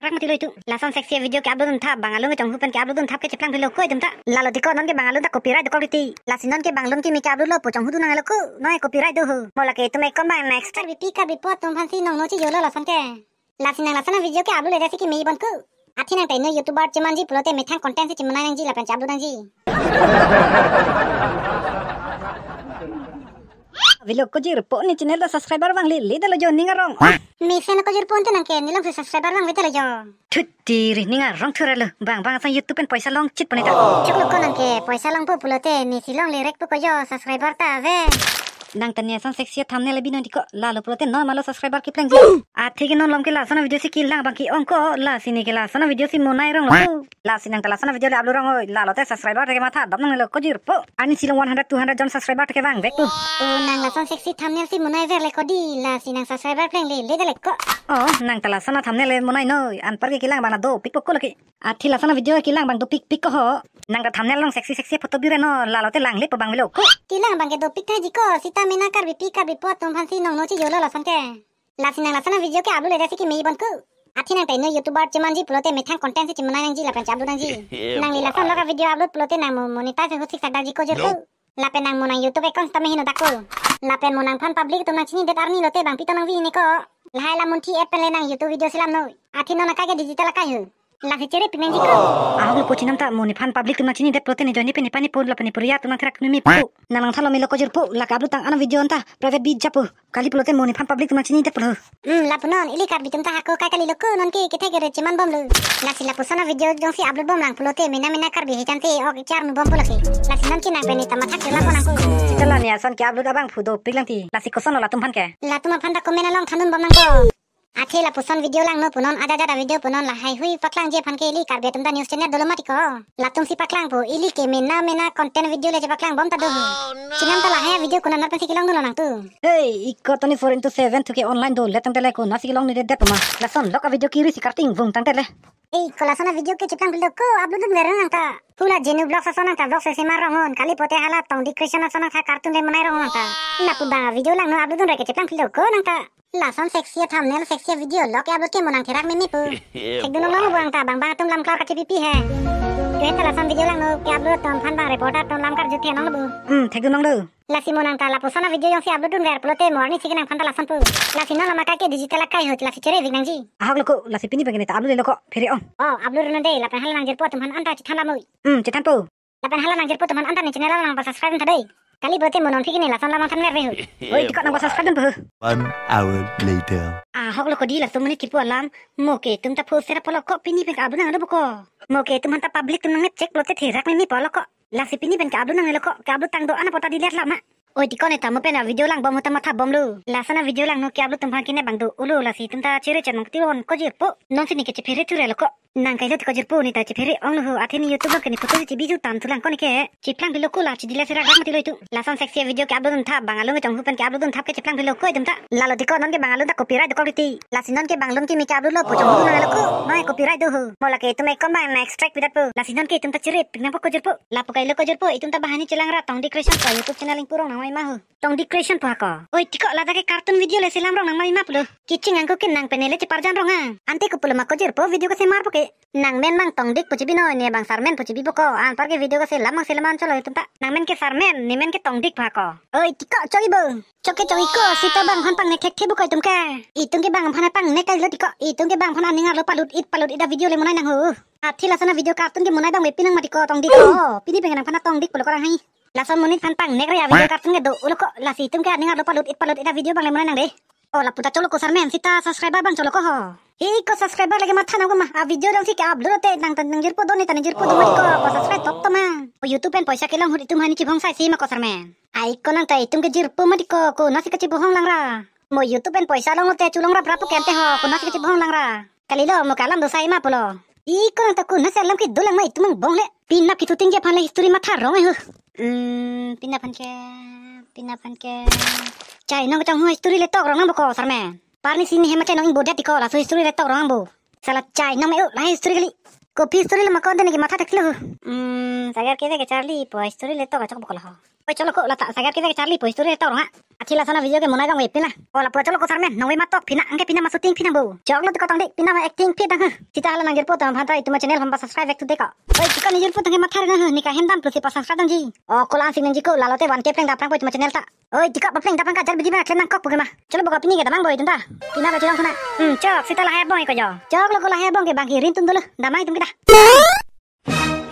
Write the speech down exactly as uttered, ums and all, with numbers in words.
Rak mati lo itum. Lason sexy video ke-upload dun thap, bang alun ke chonghu pen ke-upload dun thap ke cheplang philo ko itum ta. Lalo tiko non ke bang alun ta copyright dokok titi. Lasi non ke bang alun kimi ke-upload lo pu chonghu dun nang lo ko. Non copyright do ho. Mo lake itum ekon bang next. Karbipi karbipo atum aphansi nongno chejolo lason ke. Lasi nang lason avideo ke-upload le si kimi bon ko. Athe nang ta inut YouTuber chemanji pulote methang content si chemonai nangji lapen che-upload nangji. Avelo kojirpo, ne channel ta subscriber vangle le dalo jo ning arong. Mesen kojirpo ante nang ke nelong si subscriber vangle dalo jo. Thut tiri, ning arong thura lo. Bang bang sang YouTube pen poisa long chit pon ta. Choklo ko nang ke poisa longpo pulote nesi longle rek po ko jo subscriber ta ave. Nang ta ne ason sexy thumbnail binong tiko, lalo pulote non malo subscriber keplangji. Athe ke non malom ke lason avideo si kelang abang ke-ong ko, lasi ne ke lason avideo si monai rong lo. Lasi nang ta lason avideo le-upload rong oi, lalo te subscriber te ke matha dam nang lo kojirpo. Arnisi along one hundred two hundred jon subscriber te ke vangvekpo. O nang lason sexy thumbnail si monai verle ko di, lasi nang subscriber plengle le dale ko. O nang ta lason athumbnail le monai noi, anpar ke kelang abang na dopikpo ko lake. Athe lason avideo kelang abang dopikpik ko ho. Nang ta thumbnail along sexy sexy photo bire non, lalo te langlepo bang avelo ko. Kelang abang ke dopik thaiji ko, sita mena karbipi karbipo atum aphansi nongno chejolo lason ke. Lasi nang lason avideo ke-upload le si kimi bon ko. Athe nang ta inut YouTuber chemanji pulote methang content si chemonai nangji lapen che-upload nangji. Nangli lason lok avideo upload pulote nang mo monetize ahut siksak dakji kojirpo. Lapen nang mo nang YouTube account tame heno dak ko. Lapen mo nangphan public atum nang chinidet arni lote bang pito nang vi ne ko. Lahai la munthi app pen le nang YouTube video si lam noi. Athe non akai ke digital akai ho. Lasi chere pik nangji ko. Ahok lo ko chinam ta, mo nephan public atum nang chinidet pulote ne join ne pen nephan nepon lapen nepuriya atum nang therak meme po. Nang nang thalo melo kojirpo, lake upload tang an avideo anta private bi japo. Kali pulote mo nephan public atum nang chinidet pulo. Hmm, lapu non ili Karbi atum ta hako kai kali lo ko, non ke kethe kere cheman bomlo. Lasi lapuson avideo jongsi upload bom lang pulote mena mena Karbi hechan te ok charnu bompo lake. Lasi non ke nang pen ne ta matha kela pon nang ko. Sita la ne ason ke-upload abang phu dopik lang ti. Lasi koson lo latum aphan ke. Latum aphan ta comment along thandun bom nang ko. Athe lapuson video langno punon, ajat ajat avideo punon, lahai hui paklangji aphan ke ili Karbi atum ta news channel dolo mati ko. Latum si paklangpo, ili ke mena mena content video le chepaklang bom ta do ho. Chinam ta lahai avideo konat pensi kelongdunlo nangtum. Hey, iko twenty-four into seven thu ke online dolet tangte le konatsi kelongnedet ma. Lason lok avideo kiri si karting vung tangte le. Ei, ko lason avideo ke cheplang philo ko, upload dunver nang ta. Hula Genu Vlogs ason nang ta vlog sese mar rong on. Kali pote hala Tongdik Creation ason nang ta cartoon le monai rong nang ta. Lapu bang avideo langno upload dunre ke cheplang philo ko nang ta. Lason sexy thumbnail, sexy video lok ke-upload ke mo nang therak meme po. Thekdun nang lo bo nang ta, bang bang atum lam klar kachepipi he. Tuhe ta lason video langno ke-upload atum aphan bang reporter atum lam karjuthe nang lo bo. Hmm, thekdun nang lo. Lasi mo nang ta lapuson avideo jongsi upload dunver pulote mo arnisi ke nangphan ta lason po. Lasi non lama kai ke digital akai ho, lasi chere vik nangji. Ahok lo ko, lasi pini bang ne ta upload le lo ko, phere ong. O, upload non de, lapen hala nangjirpo atum aphan anta chethan lam noi. Hmm, chethanpo. Lapen hala nangjirpo atum aphan anta ne channel nang pa subscribe tha dei. Kali pote mo non phiki ne lason lam nang thanver ve ho. Oi, tiko nang pa subscribe dunpo ho. One hour later. Ahok lo ko di laso monit kipu alam, mo ke itum ta post sera pulo ko pini pen ke-upload nanglo ko. Mo ke itum aphan ta public atum nang ne check pulote therak meme pulo ko. Lasi pini pen ke-upload nangle lo ko, ke-upload tang do-an apot ta delete lam ma. Oi, tiko ne ta mo pen avideo lang bom ahut ta matha bomlo. Lason avideo langno ke-upload atum aphan ke ne bang do-olo, lasi itum ta chere chenong ti on kojirpo. Nonsi ne ke chephere thura lo ko. Nang kailo ti kojirpo, ne ta chephere onglo ho, athe ne YouTube along ke ne photo si chebi ju tang thulang ko ne ke. Cheplang philo ko, la chedila serak rak mati lo itum. Lason sexy video ke-upload dun thap, bang alun ke chonghu pen ke-upload dun thap ke cheplang philo ko itum ta. Lalo tiko non ke bang alun ta copyright dokok titi. Lasi non ke bang alun kimi ke-upload lo pu chonghu nang lo ko. Non copyright do ho. Mo lake itum ekon bang na extract pidat po. Lasi non ke itum ta chere pik nangpo kojirpo. Lapu kailo kojirpo, itum ta bahani chelang ra Tongdik Creation pu YouTube channel ingpu rong nang mai ma ho. Tongdik Creation pu ha ko. Oi, tiko ladak ke cartoon video le selam rong nang mai ma pulo. Kecheng angko ke nang pen ne le cheparjan rong ang. Ante kopulo ma kojirpo video kesemarpo ke. Nang men bang Tongdik pu chebi noi, ne bang Sarmen pu chebipo ko. Anpar ke video keselam mang selam an cholo itum ta. Nang men ke Sarmen, ne men ke Tongdik pu ha ko. Oi, tiko choi bo. Choke choi ko, sita bang aphan pangnek thekthe bo ko itum ke. Itum ke bang aphan pangnek kailo tiko. Itum ke bang aphan aning arlo palut it palut it avideo le monai nang ho. Athe lason avideo cartoon ke monai bang me pinang mati ko Tongdik ko. Pini pen nangphan Tongdik pulo ko rang hai. Lason monit aphan pangnek re avideo cartoon ke do-olo ko, lasi itum ke aning arlo palut it palut it avideo bang le monai nang de. O lapu ta cholo ko Sarmen, sita subscriber bang cholo ko ho. Hi ko subscriber lagi matha nang ko ma, avideo dong si ke-upload te nang ta nangjirpo do ne ta nangjirpo do mati ko, ko subscribe top to ma. O YouTube pen poisa kelong ahut itum hani chibhong sai si ma ko Sarmen. Ai ko nang ta itum ke jirpo mati ko, konatsi kachibhong lang ra. Mo YouTube pen poisa long te chulong rap rap ke ante ho, konatsi kachibhong lang ra. Kalilo mo ke alam do sai ma pulo. Iko nang ta konatsi alam kedo lang ma itum angbong le. Pinap kithutengji aphan le history matha rong e ho. Hmm, pinap aphan ke, pinap aphan ke. Chai nong chong ho history le tok rong nang bo ko Sarmen. Parni sini hema chai nong ingbo det tiko laso history le tok rong nang bo. Sala chai nong me u la history kali. Kopi history le ma ko ante ne ke matha theklo ho. Hmm, sagar ke ke charli po history le tok achok bo ko la ho. Oi, cholo ko, lata sagar keve kacharli po, history tor ha. Athi lason a-video ke monai kangvepin na. O lapu cholo ko sir men, nangve matok pina, anke pina ma shooting pina bo. Choklo ti kotang dei, pina ma acting phi dang ha. Sita hala nangjirpo atum aphanta itum a-channel aphan pa subscribe vek tu dei ko. Oi, chikon nejirpo tangke matha ri nang ha, ne kahem dam pusi pa subscribe damji. O, kolang sing nangji ko, lalote one K pleng daprang po itum a-channel ta. Oi, tikok papleng daprang ka jar bidi ma klem nangkok pu ke ma. Cholo bo ko pini ke damang bo itum ta. Pina ba chirong khuna. Hmm, chok, sita lahai abong ko jo. Choklo ko lahai abong ke bang ke rin tun dolo. Damai itum kita.